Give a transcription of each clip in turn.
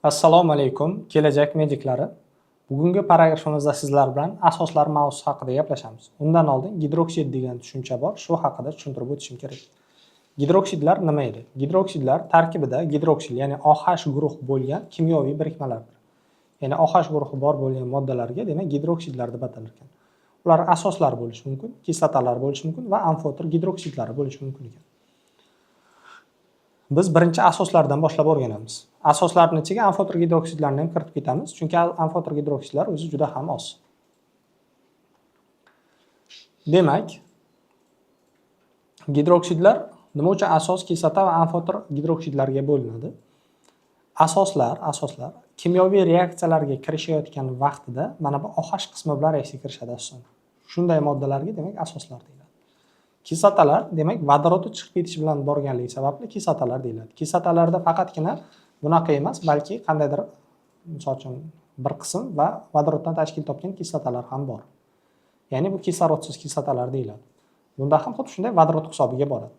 Assalomu alaykum, kelajak mediklari. Bugungi paragrafimizda sizlar bilan asoslar mavzusi haqida gaplashamiz. Undan oldin gidroksid degan tushuncha bor, shu haqida tushuntirib o'tishim kerak. Gidroksidlar nima edi? Gidroksidlar tarkibida gidroksil, ya'ni OH guruh bo'lgan kimyoviy birikmalardir. Ya'ni OH guruhi bor bo'lgan moddalarga, demak, gidroksidlar deb atalar ekan. Ular asoslar bo'lishi mumkin, kislotalar bo'lishi mumkin va amfoter gidroksidlari bo'lishi mumkin ekan. Biz birinchi asoslardan boshlab o'rganamiz. Asoslarning ichiga amfoter gidroksidlarni ham kiritib ketamiz, chunki amfoter gidroksidlar o'zi juda ham oz. Demak, gidroksidlar nima uchun asos, kislota va amfoter gidroksidlarga bo'linadi? Asoslar kimyoviy reaksiyalarga kirishayotgan vaqtida mana bu OH qismi bilan reaksiyaga kirishadi asosan. Shunday moddalarga, demak, asoslar deyiladi. Kislotalar, demak, vodorodni chiqib ketishi bilan borganligi sababli kislotalar deyiladi. Kislotalarda faqatgina bunaqa emas, balki qandaydir, misol uchun, bir qism va vodoroddan tashkil topgan kislotalar ham bor. Ya'ni bu kislorodsiz kislotalar deyiladi. Bunda ham xuddi shunday vodorod hisobiga boradi.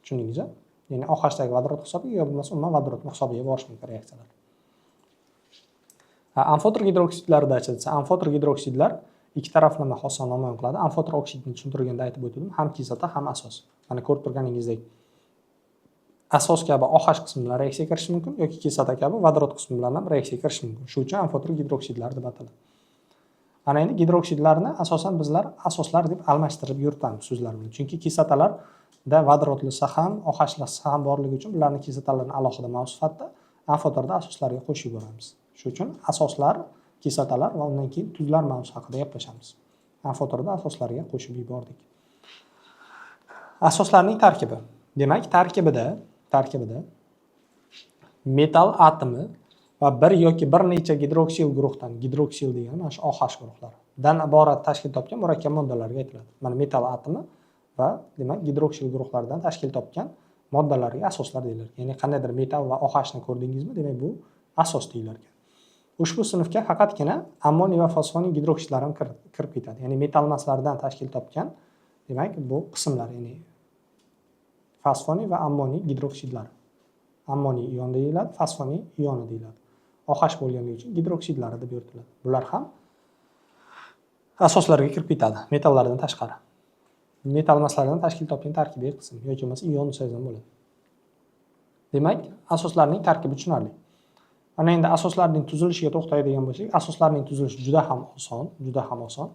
Tushundingizmi? Ya'ni OHdagi vodorod hisobiga yo bo'lmasa umuman vodorodni hisobiga borishi mumkin reaksiyalar. Amfoter gidroksidlarda desa, amfoter gidroksidlar ikki taraflama xossani namoyon qiladi. Amfoter oksidni tushuntirganda aytib o'tdim, ham kislota, ham asos. Mana ko'rib turganingizdek, asos kabi OH qismi bilan reaksiyaga kirishi mumkin yoki kislota kabi vodorod qismi bilan ham reaksiyaga kirishi mumkin. Shu uchun amfoter gidroksidlar deb ataladi. Ana endi gidroksidlarni asosan bizlar asoslar deb almashtirib yuritamiz so'zlar bilan. Chunki kislotalarda vodorodlisi ham, OHlisi ham borligi uchun bularni, kislotalarni alohida mavzu sifatida, amfoterda asoslarga qo'shib yuboramiz. Shu uchun asoslar, kislotalar va undan keyin tuzlar mavzusi haqida gaplashamiz. Amfoterda asoslarga qo'shib yubordik. Asoslarning tarkibi. Demak, tarkibida metall atomi va bir yoki bir necha gidroksil guruhdan, gidroksil degani mana shu OH guruhlaridan iborat tashkil topgan murakkab moddalarga aytiladi. Mana metall atomi va, demak, gidroksil guruhlaridan tashkil topgan moddalarga asoslar deyiladi. Ya'ni qandaydir metall va OHni ko'rdingizmi, demak, bu asos deyilar ekan. Ushbu sinfga faqatgina ammoniy va fosfoniy gidroksidlar ham kirib ketadi. Ya'ni metallmaslardan tashkil topgan, demak, bu qismlar, ya'ni fosfoniy va ammoniy gidroksidlari. Ammoniy ion deyiladi, fosfoniy ioni deyiladi. OH bo'lganligi uchun gidroksidlari deb yuritiladi. Bular ham asoslarga kirib ketadi, metallardan tashqari. Metallmaslardan tashkil topgan tarkibiy qism yoki bo'lmasa ion desangiz ham bo'ladi. Demak, asoslarning tarkibi tushunarli. Ana endi asoslarning tuzilishiga to'xtaydigan bo'lsak, asoslarning tuzilishi juda ham oson, juda ham oson.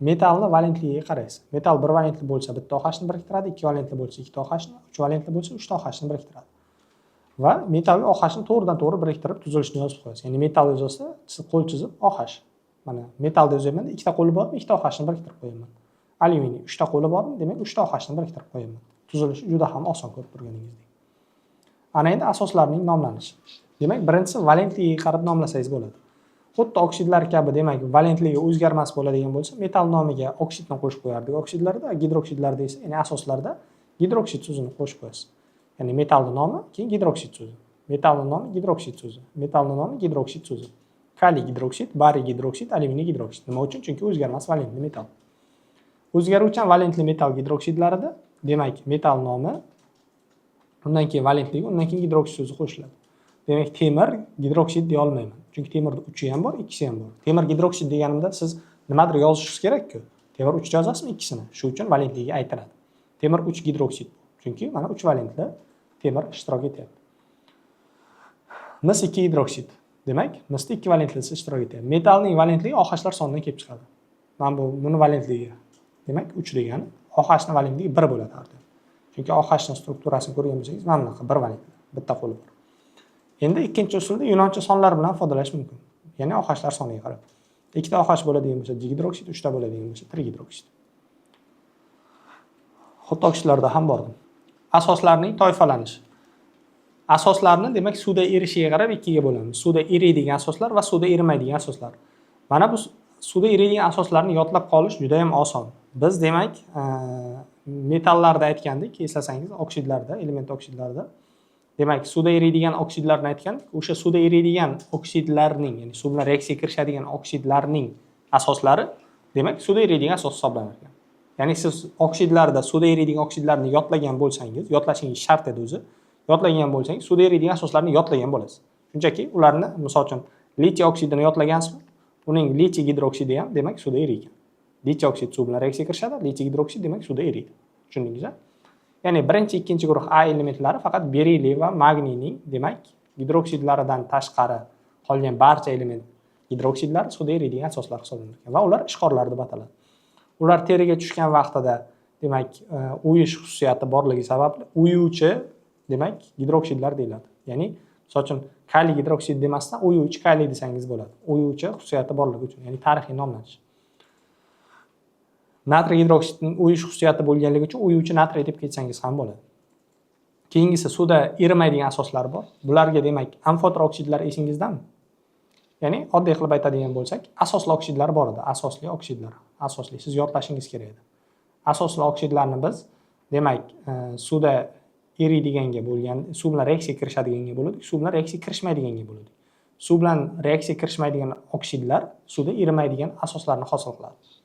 Metallni valentligiga qaraysiz. Metall bir valentli bo'lsa, bitta OHni biriktiradi, ikki valentli bo'lsa, ikkita OHni, uch valentli bo'lsa, uchta OHni biriktiradi. Va metallga OHni to'g'ridan to'g'ri biriktirib tuzilishini yozib qo'yasiz. Ya'ni metall yozasiz, siz qo'l chizib OH. Mana metallda yozyapman, ikkita qo'li bormi, ikkita OHni biriktirib qo'yaman. Alyuminiy uchta qo'li bormi, demak, uchta OHni biriktirib qo'yaman. Tuzilishi juda ham oson, ko'rib turganingizdek. Ana endi asoslarning nomlanishi. Demak, birinchisi valentligiga qarab nomlasangiz bo'ladi. Xuddi oksidlar kabi, demak, valentligi o'zgarmas bo'ladigan bo'lsa, metall nomiga oksidni qo'shib qo'yardik oksidlarda, gidroksidlarda esa, ya'ni asoslarda gidroksid so'zini qo'shib qo'yasiz. Ya'ni metallni nomi, keyin gidroksid so'zi. Metallni nomi, gidroksid so'zi. Metallni nomi, gidroksid so'zi. Kaliy gidroksid, bariy gidroksid, alyuminiy gidroksid. Nima uchun? Chunki o'zgarmas valentli metall. O'zgaruvchan valentli metall gidroksidlarida, demak, metall nomi, undan keyin valentligi, undan keyin gidroksid so'zi qo'shiladi. Demak, temir gidroksid deya olmayman. Chunki temirda uchi ham bor, ikkisi ham bor. Temir gidroksid deganimda siz nimadir yozishingiz kerak-ku. Temir 3 yozasizmi ikkisini? Shu uchun valentligi aytiladi. Temir 3 gidroksid. Chunki mana 3 valentli temir ishtirok etyapti. Mis 2 gidroksid. Demak, misda 2 valentlisi ishtirok etyapti. Metallning valentligi OHlar sonidan kelib chiqadi. Mana bu buni valentligi. Demak, 3 degani OHning valentligi 1 bo'ladi har doim. Chunki OHning strukturasini ko'rgan bo'lsangiz, mana bunaqa bir valentli, bitta qo'li bor. Endi ikkinchi usulda yunoncha sonlar bilan ifodalash mumkin. Ya'ni OHlar soniga qarab. Ikkita OH bo'ladigan bo'lsa digidroksid, uchta bo'ladigan bo'lsa trigidroksid. Xuddi oksidlarda ham bor. Asoslarning toifalanishi. Asoslarni, demak, suvda erishiga qarab ikkiga bo'lamiz. Suvda eriydigan asoslar va suvda erimaydigan asoslar. Mana bu suvda eriydigan asoslarni yodlab qolish juda ham oson. Biz, demak, metallarda aytgandik, eslasangiz, oksidlarda, element oksidlarda. Demak, suvda eriydigan oksidlarni aytgandik. O'sha suvda eriydigan oksidlarning, ya'ni suv bilan reaksiyaga kirishadigan oksidlarning asoslari, demak, suvda eriydigan asos hisoblanar ekan. Ya'ni siz oksidlarda, suvda eriydigan oksidlarni yodlagan bo'lsangiz, yodlashingiz shart edi o'zi. Yodlagan bo'lsangiz, suvda eriydigan asoslarni yodlagan bo'lasiz. Shunchaki ularni, misol uchun, litiy oksidini yodlagansizmi? Uning litiy gidroksidi ham, demak, suvda eriydi. Litiy oksid suv bilan reaksiya kirishadi, litiy gidroksid, demak, suvda eriydi. Tushundingiz? Ya'ni birinchi, ikkinchi guruh A elementlari faqat beriliy va magniyning, demak, gidroksidlaridan tashqari qolgan barcha element gidroksidlari suvda eriydigan asoslar hisoblanadi va ular ishqorlar deb ataladi. Ular teriga tushgan vaqtida, demak, uyish xususiyati borligi sababli uyuvchi, demak, gidroksidlar deyiladi. Ya'ni, misol uchun, kaliy gidroksid demasdan uyuvchi kaliy desangiz bo'ladi. Uyuvchi xususiyati borligi uchun, ya'ni tarixiy nomlanish. Natriy gidroksidning uyish xususiyati bo'lganligi uchun uyuvchi natriy deb ketsangiz ham bo'ladi. Keyingisi, suvda erimaydigan asoslar bor. Bularga, demak, amfoter oksidlar esingizdami? Ya'ni oddiy qilib aytadigan bo'lsak, asosli oksidlar bor edi. Asosli oksidlar. Asosli, siz yodlashingiz kerak edi. Asosli oksidlarni biz, demak, suvda eriydiganga bo'lgan, suv bilan reaksiya kirishadiganga bo'ladi, suv bilan reaksiya kirishmaydiganga bo'ladi. Suv bilan reaksiya kirishmaydigan oksidlar suvda erimaydigan asoslarni hosil qiladi.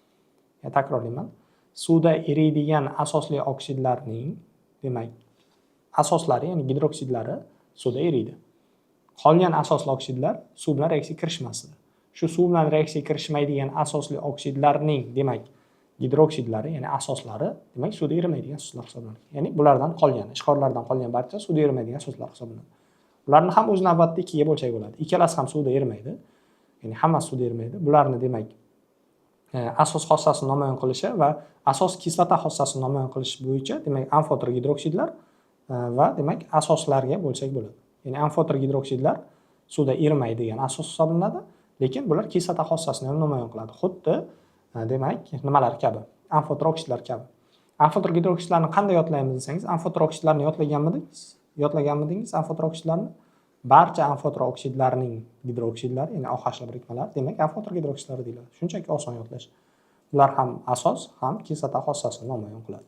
Ya, takrorlayman. Suvda eriydigan asosli oksidlarning, demak, asoslari, ya'ni gidroksidlari suvda eriydi. Qolgan asosli oksidlar suv bilan reaksiya kirishmasdi. Shu suv bilan reaksiya kirishmaydigan asosli oksidlarning, demak, gidroksidlari, ya'ni asoslari, demak, suvda erimaydigan asoslar hisoblanadi. Ya'ni bulardan qolgan, ishqorlardan qolgan barcha suvda erimaydigan asoslar hisoblanadi. Ularni ham o'z navbatida ikkiga bo'lsak bo'ladi. Ikkalasi ham suvda erimaydi. Ya'ni hammasi suvda erimaydi. Bularni, demak, asos xossasini namoyon qilishi va asos kislota xossasini namoyon qilish bo'yicha, demak, amfoter gidroksidlar va, demak, asoslarga bo'lsak bo'ladi. Ya'ni amfoter gidroksidlar suvda erimaydigan asos hisoblanadi, lekin bular kislota xossasini ham namoyon qiladi. Xuddi, demak, nimalar kabi? Amfoter oksidlar kabi. Amfoter gidroksidlarni qanday yodlaymiz desangiz, amfoter oksidlarni yodlaganmidingiz? Yodlaganmidingiz amfoter oksidlarni? Barcha amfoter oksidlarning gidroksidlari, ya'ni OH birikmalari, demak, amfoter gidroksidlari deyiladi. Shunchaki oson yodlash. Bular ham asos, ham kislota xossasini namoyon qiladi.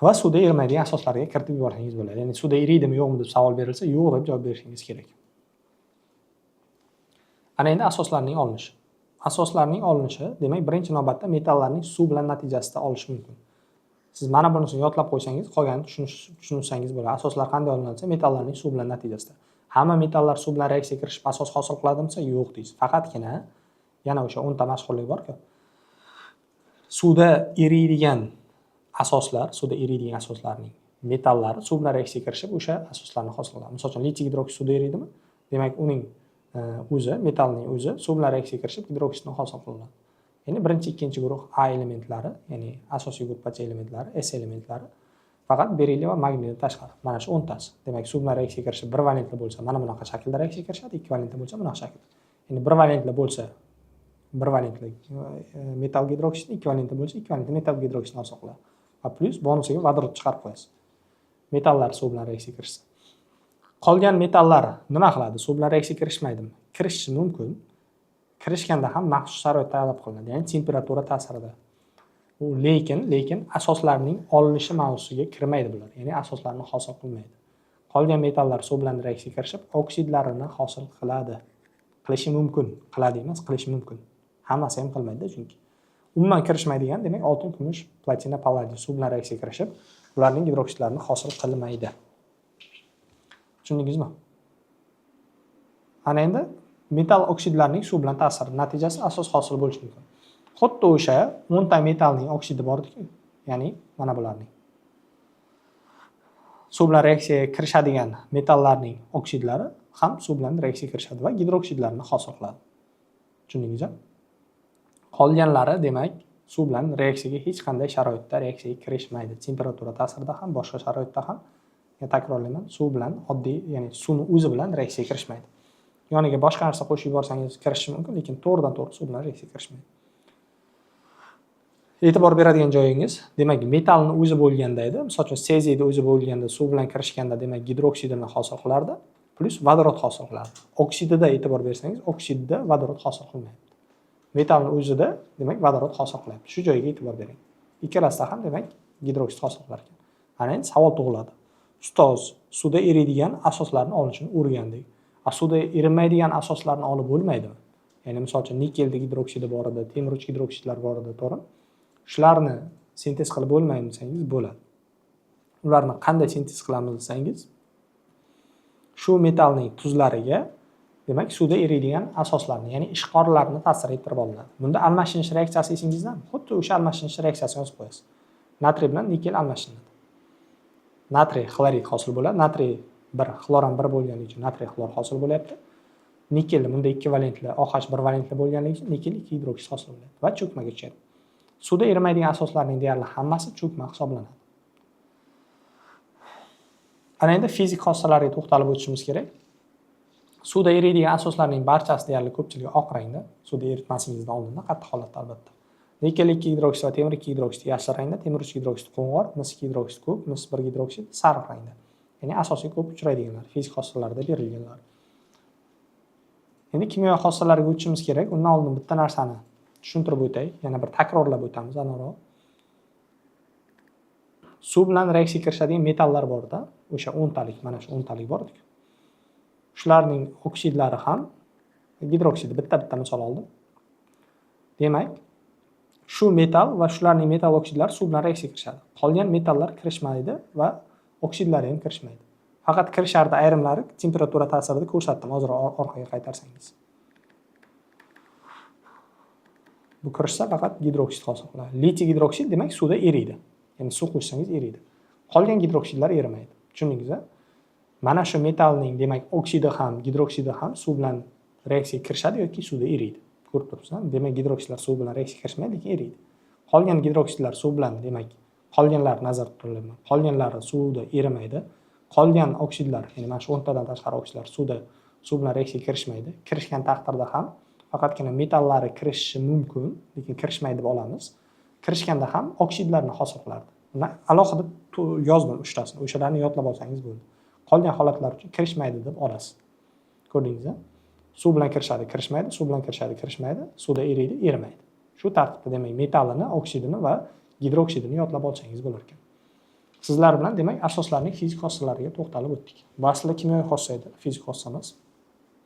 Va suvda erimaydigan asoslarga kiritib yuborsangiz bo'ladi. Ya'ni suvda eriydimi, yo'qmi deb savol berilsa, yo'q deb javob berishingiz kerak. Ana endi asoslarning olinishi. Asoslarning olinishi, demak, birinchi navbatda metallarning suv bilan natijasida olish mumkin. Siz mana bunisini yodlab qo'ysangiz, qolganini tushunsangiz bo'ladi. Asoslar qanday olinadi desa, metallarning suv bilan natijasida. Hamma metallar suv bilan reaksiya kirishib asos hosil qiladimi desa, yo'q deysiz. Faqatgina yana o'sha 10 ta mashhurlik bor-ku. Suvda eriydigan asoslar, suvda eriydigan asoslarning metallari suv bilan reaksiya kirishib o'sha asoslarni hosil qiladi. Misol uchun, litiy gidroksid suvda eriydimi? Demak, uning o'zi, metallning o'zi suv bilan reaksiya kirishib gidroksidni hosil qilinadi. Ya'ni birinchi, ikkinchi guruh A elementlari, ya'ni asosiy gruppacha elementlari, S elementlari faqat beriliy va magniydan tashqari. Mana shu 10 tasi. Demak, suv bilan reaksiya kirishib bir valentli bo'lsa, mana bunaqa shaklda reaksiya kirishadi, ikki valentli bo'lsa, bunaqa shaklda. Ya'ni bir valentli bo'lsa, bir valentli metall gidroksidni, ikki valentli bo'lsa, ikki valentli metall gidroksidni hosil qiladi. Va plyus bonusiga vodorod chiqarib qo'yasiz. Metallar suv bilan reaksiya kirishsa. Qolgan metallar nima qiladi? Suv bilan reaksiya kirishmaydimi? Kirishishi mumkin. Kirishganda ham maxsus sharoit talab qilinadi, ya'ni temperatura ta'sirida. U lekin asoslarning olinishi mavzusiga kirmaydi bular, ya'ni asoslarni hosil qilmaydi. Qolgan metallar suv bilan reaksiya kirishib oksidlarini hosil qiladi. Qilishi mumkin, qiladi emas, qilishi mumkin. Hammasi ham qilmaydi chunki. Umuman kirishmaydigan, demak, oltin, kumush, platina, palladiy suv bilan reaksiya kirishib, ularning gidroksidlarini hosil qilmaydi. Tushundingizmi? Ana endi metall oksidlarning suv bilan ta'siri natijasida asos hosil bo'lishi mumkin. Xuddi o'sha 10 ta metallning oksidi bor-ku, ya'ni mana bularning. Suv bilan reaksiyaga kirishadigan metallarning oksidlari ham suv bilan reaksiyaga kirishadi va gidroksidlarni hosil qiladi. Tushundingizmi? Qolganlari, demak, suv bilan reaksiyaga hech qanday sharoitda reaksiyaga kirishmaydi. Temperatura ta'sirida ham, boshqa sharoitda ham, takrorlayman, suv bilan oddiy, ya'ni suvni o'zi bilan reaksiyaga kirishmaydi. Yoniga boshqa narsa qo'shib yuborsangiz kirishi mumkin, lekin to'g'ridan to'g'ri suv bilan reaksiyaga kirishmaydi. E'tibor beradigan joyingiz, demak, metallni o'zi bo'lganda edi, misol uchun, seziyni o'zi bo'lganda suv bilan kirishganda, demak, gidroksidini hosil qilardi, plyus vodorod hosil qilardi. Oksidida e'tibor bersangiz, oksidda vodorod hosil qilmayapti. Metallni o'zida, demak, vodorod hosil qilyapti. Shu joyga e'tibor bering. Ikkalasida ham, demak, gidroksid hosil qilar ekan. Ana endi savol tug'iladi. Ustoz, suvda eriydigan asoslarni olishini o'rgandik. A suvda erimaydigan asoslarni olib bo'lmaydimi? Ya'ni, misol uchun, nikelni gidroksidi bor edi, temir uch gidroksidlar bor edi, to'g'rimi? Shularni sintez qilib bo'lmaydimi desangiz, bo'ladi. Ularni qanday sintez qilamiz desangiz, Shu metallning tuzlariga demak suvda eriydigan asoslarni, ya'ni ishqorlarni ta'sir ettirib olinadi. Bunda almashinish reaksiyasi esingizdami? Xuddi o'sha almashinish reaksiyasini yozib qo'yasiz. Natriy bilan nikel almashinadi. Natriy xlorid hosil bo'ladi. Natriy 1, xlor ham 1 bo'lgani uchun natriy xlor hosil bo'lyapti. Nikel bunda 2 valentli, OH 1 valentli bo'lganligi uchun nikel 2 gidroksid hosil bo'ladi va cho'kmaga tushadi. Suvda erimaydigan asoslarning deyarli hammasi cho'kma hisoblanadi. Ana endi fizik xossalarga to'xtalib o'tishimiz kerak. Suvda eriydigan asoslarning barchasi deyarli ko'pchiligi oq rangda. Suvda eritmasingizdan oldinda qattiq holatda albatta. Nikel 2 gidroksid va temir 2 gidroksid yashil rangda, temir 3 gidroksid qo'ng'ir, mis 2 gidroksid ko'k, mis 1 gidroksid sariq rangda. Ya'ni asosiy ko'p uchraydiganlar, fizik xossalarda berilganlar. Endi kimyoviy xossalarga o'tishimiz kerak. Undan oldin bitta narsani tushuntirib o'tay, yana bir takrorlab o'tamiz aniqroq. Suv bilan reaksiya kirishadigan metallar borda, o'sha 10 talik, mana shu 10 talik bor edi. Shularning oksidlari ham gidroksidi, bitta-bitta misol oldim. Demak, shu metall va shularning metall oksidlari suv bilan reaksiya kirishadi. Qolgan metallar kirishmaydi va oksidlari ham kirishmaydi. Faqat kirishardi ayrimlari temperatura ta'sirida ko'rsatdim. Hozir orqaga qaytarsangiz. Bu kirishsa faqat gidroksid hosil qiladi. Litiy gidroksid demak suvda eriydi. Ya'ni suv qo'shsangiz eriydi. Qolgan gidroksidlar erimaydi. Tushundingiz-a? Mana shu metallning demak oksidi ham, gidroksidi ham suv bilan reaksiyaga kirishadi yoki suvda eriydi. Ko'rib turibsiz, demak gidroksidlar suv bilan reaksiyaga kirishmaydi, lekin eriydi. Qolgan gidroksidlar suv bilan, demak, qolganlar nazarda tutiladi. Qolganlari suvda erimaydi. Qolgan oksidlar, ya'ni mana shu 10 tadan tashqari oksidlar suvda suv bilan reaksiyaga kirishmaydi. Kirishgan taqdirda ham faqatgina metallari kirishishi mumkin, lekin kirishmaydi deb olamiz. Kirishganda ham oksidlarni hosil qilardi. Uni alohida yozdim uchtasini. O'shalarni yodlab olsangiz bo'ldi. Qolgan holatlar uchun kirishmaydi deb olasiz. Ko'rdingizmi? Suv bilan kirishadi, kirishmaydi, suv bilan kirishadi, kirishmaydi, suvda eriydi, erimaydi. Shu tartibda demak metallini, oksidini va gidroksidini yodlab olsangiz bo'lar ekan. Sizlar bilan demak asoslarning fizik xossalariga to'xtalib o'tdik. Bu aslida kimyoviy xossa edi, fizik xossa emas.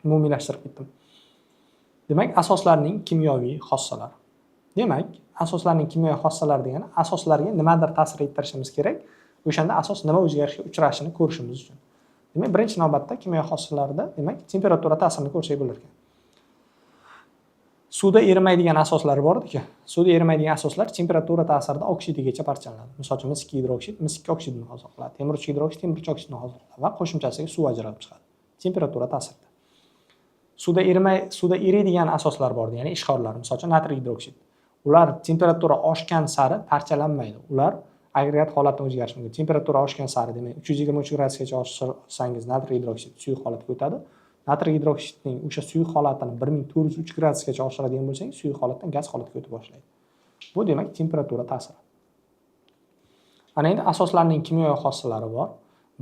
Umumiylashtirib ketdim. Demak, asoslarning kimyoviy xossalari. Demak, asoslarning kimyoviy xossalari degani asoslarga nimadir ta'sir ettirishimiz kerak. O'shanda asos nima o'zgarishga uchrashini ko'rishimiz uchun. Demak, birinchi navbatda kimyoviy xossalarda demak temperatura ta'sirini ko'rsak bo'lar ekan. Suvda erimaydigan asoslar bor edi-ku. Suvda erimaydigan asoslar temperatura ta'sirida oksidigacha parchalanadi. Misol uchun, mis 2 gidroksid mis 2 oksidini hosil qiladi. Temir 3 gidroksid temir 3 oksidini hosil qiladi va qo'shimchasiga suv ajralib chiqadi. Temperatura ta'sirida. Suvda eriydigan asoslar bor, ya'ni ishqorlar, misol uchun natriy gidroksid. Ular temperatura oshgan sari parchalanmaydi. Ular agregat holatdan o'zgarishi mumkin. Temperatura oshgan sari, demak, 323 gradusgacha oshirsangiz natriy gidroksid suyuq holatga o'tadi. Natriy gidroksidning o'sha suyuq holatini 1403 gradusgacha oshiradigan bo'lsangiz, suyuq holatdan gaz holatga o'tib boshlaydi. Bu demak temperatura ta'siri. Ana endi asoslarning kimyoviy xossalari bor.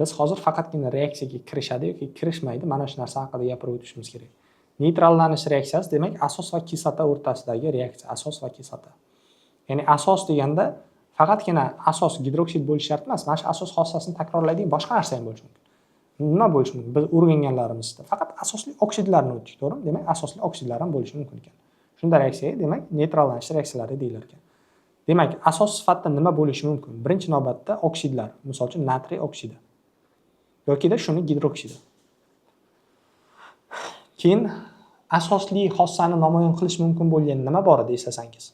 Biz hozir faqatgina reaksiyaga kirishadi yoki kirishmaydi, mana shu narsa haqida gapirib o'tishimiz kerak. Neytrallanish reaksiyasi demak asos va kislota o'rtasidagi reaksiya, asos va kislota. Ya'ni asos deganda faqatgina asos gidroksid bo'lishi shart emas, mana shu asos xossasini takrorlaydigan boshqa narsa ham bo'lishi mumkin. Nima bo'lishi mumkin? Biz o'rganganlarimizda faqat asosli oksidlarni o'tdik, to'g'rimi? Demak, asosli oksidlar ham bo'lishi mumkin ekan. Shunda reaksiyaga demak neytrallanish reaksiyalari deyilar ekan. Demak, asos sifatida nima bo'lishi mumkin? Birinchi navbatda oksidlar, misol uchun natriy oksidi yokida shuni gidroksidi. Keyin asosli xossani namoyon qilish mumkin bo'lgan nima bor edi eslasangiz?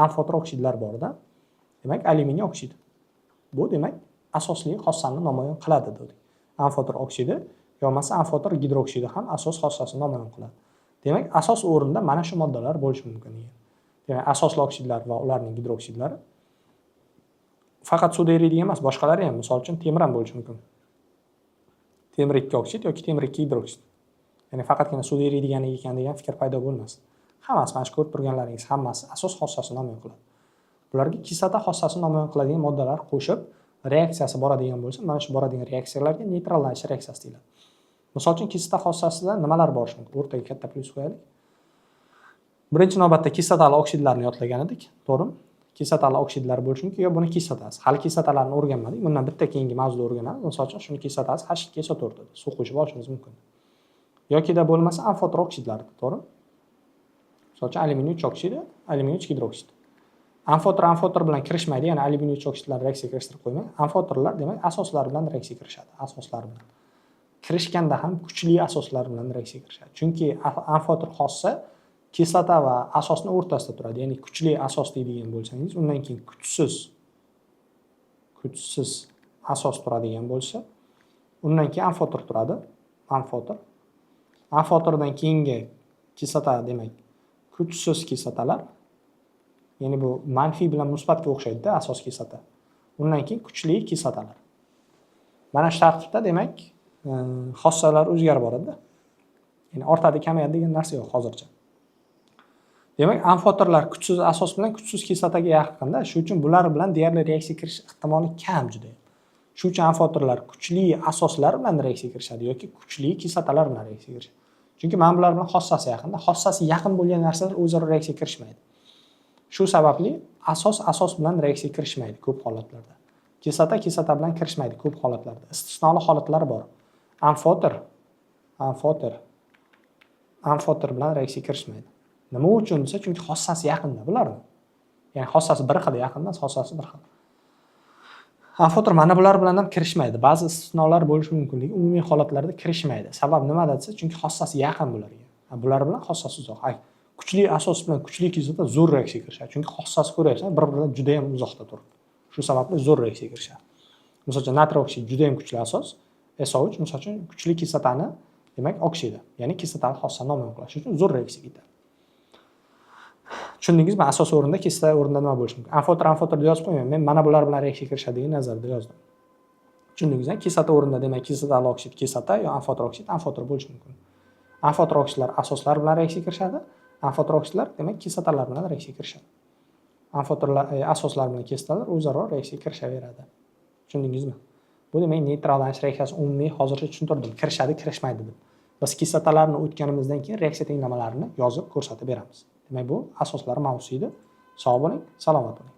Amfoter oksidlar bor-da. Demak, alyuminiy oksidi. Bu demak asosli xossani namoyon qiladi dedik. Amfoter oksidi yo bo'lmasa amfoter gidroksidi ham asos xossasini namoyon qiladi. Demak, asos o'rnida mana shu moddalar bo'lishi mumkin degan. Demak, asosli oksidlar va ularning gidroksidlari faqat suvda eriydigan emas, boshqalari ham, misol uchun temir ham bo'lishi mumkin. Temir 2 oksid yoki temir 2 gidroksid. Ya'ni faqatgina suvda eriydigan ekan degan fikr paydo bo'lmasin. Hammasi mana shu ko'rib turganlaringiz hammasi asos xossasini namoyon qiladi. Bularga kislota xossasini namoyon qiladigan moddalar qo'shib reaksiyasi boradigan bo'lsa, mana shu boradigan reaksiyalarga neytrallanish reaksiyasi deyiladi. Misol uchun kislota xossasida nimalar borishi mumkin? O'rtaga katta plyus qo'yaylik. Birinchi navbatda kislotali oksidlarni yodlagan edik, to'g'rimi? Kislotali oksidlar bo'lishi mumkin yo buni kislotasi. Hali kislotalarni o'rganmadik. Bundan bitta keyingi mavzuda o'rganamiz. Misol uchun shuni kislotasi H2SO4 dedi. Suv qo'shib olishimiz mumkin. Yokida bo'lmasa amfoter oksidlar, to'g'rimi? Misol uchun alyuminiy 3 oksidi, alyuminiy 3 gidroksid. Amfoter amfoter bilan kirishmaydi, ya'ni alyuminiy 3 oksidlar reaksiya kirishtirib qo'ymang. Amfoterlar demak asoslar bilan reaksiya kirishadi, asoslar bilan. Kirishganda ham kuchli asoslar bilan reaksiyaga kirishadi. Chunki amfoter xossa kislota va asosni o'rtasida turadi. Ya'ni kuchli asos deydigan bo'lsangiz, undan keyin kuchsiz asos turadigan bo'lsa, undan keyin amfoter turadi. Amfoter. Amfoterdan keyingi kislota, demak, kuchsiz kislotalar. Ya'ni bu manfiy bilan musbatga o'xshaydi-da asos, kislota. Undan keyin kuchli kislotalar. Mana shu tartibda, demak, xossalar o'zgarib boradi-da. Ya'ni ortadi, kamayadi degan narsa yo'q hozircha. Demak, amfoterlar kuchsiz asos bilan kuchsiz kislotaga yaqinda, shu uchun bular bilan deyarli reaksiya kirish ehtimoli kam juda. Shu uchun amfoterlar kuchli asoslar bilan reaksiya kirishadi yoki kuchli kislotalar bilan reaksiya kirishadi. Chunki mana bular bilan xossasi yaqinda, xossasi yaqin bo'lgan narsalar o'zaro reaksiya kirishmaydi. Shu sababli asos asos bilan reaksiya kirishmaydi ko'p holatlarda. Kislota kislota bilan kirishmaydi ko'p holatlarda. Istisnoli holatlar bor. Amfoter amfoter bilan reaksiya kirishmaydi. Nima uchun desa, chunki xossasi yaqinda bularni. Ya'ni xossasi bir xil, yaqin emas, xossasi bir xil. Amfoter mana bular bilan ham kirishmaydi. Ba'zi istisnolar bo'lishi mumkin, lekin umumiy holatlarda kirishmaydi. Sabab nimada desa, chunki xossasi yaqin bularga. Bular bilan xossasi uzoq. Kuchli asos bilan kuchli kislota zo'r reaksiya kirishadi. Chunki xossasi, ko'ryapsan, bir-biridan juda ham uzoqda turibdi. Shu sababli zo'r reaksiya kirishadi. Misol uchun, natriy oksid juda ham kuchli asos, SO3, misol uchun, kuchli kislotani, demak, oksidi, ya'ni kislotani xossani namoyon qiladi. Shuning uchun zo'r reaksiya ketadi. Tushundingizmi? Asos o'rinda, kislota o'rnida nima bo'lishi mumkin? Amfoter amfoter deb yozib qo'ymayman. Men mana bular bilan reaksiya kirishadi degan nazarda yozdim. Tushundingizmi? Kislota o'rnida, demak, kislotali oksid kislota yo amfoter oksid amfoter bo'lishi mumkin. Amfoter oksidlar asoslar bilan reaksiya kirishadi. Amfoter oksidlar, demak, kislotalar bilan reaksiya kirishadi. Amfoterlar asoslar bilan kislotalar o'zaro reaksiya kirishaveradi. Tushundingizmi? Bu, demak, neytrallanish reaksiyasi umumiy hozircha tushuntirdim. Kirishadi, kirishmaydi deb. Biz kislotalarni o'tganimizdan keyin reaksiya tenglamalarini yozib ko'rsatib beramiz. Demak, bu asoslar mavzusi edi. Sog' bo'ling, salomat bo'ling.